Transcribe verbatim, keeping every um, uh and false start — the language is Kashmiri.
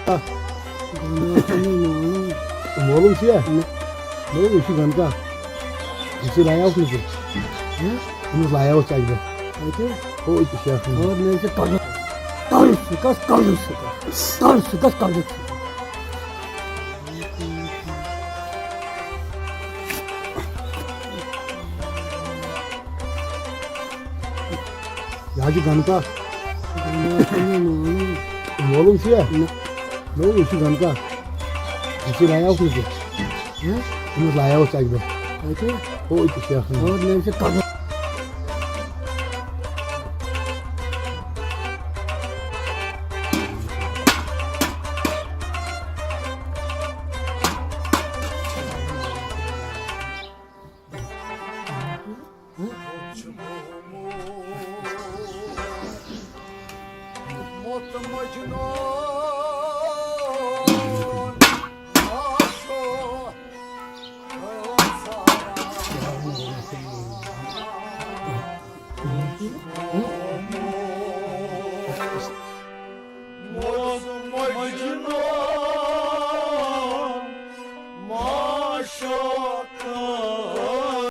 معلوم چھُ یا؟ نہ۔ نہ، یہِ چھُ گنکا۔ أمِس لایاوُکھ نہٕ ژٕ۔ ہہ؟ أمِس لایاوُکھ ژٕ اَکہِ دۄہ۔ کَتہِ؟ ہُہ، أتی چھُ آسان۔ اور مےٚ چھُ کَڑُن۔ کَڑُن سُہ کَس، کَڑُن سُہ کَس۔ کَڑُن سُہ کَس، کَڑُن سُہ کَس۔ یہِ حظ چھُ گنکا۔ گنکا چھُنہٕ مےٚ معلوم۔ معلوم چھُ یا؟ نہ۔ نہ، یہِ چھُ گنکا۔ أمِس لایاوُکھ نہٕ ژٕ۔ ہہ؟ أمِس لایاوُکھ ژٕ اَکہِ دۄہ۔ کَتہِ؟ ہُہ، أتی چھُ آسان۔ اور مےٚ چھُ کَڑُن۔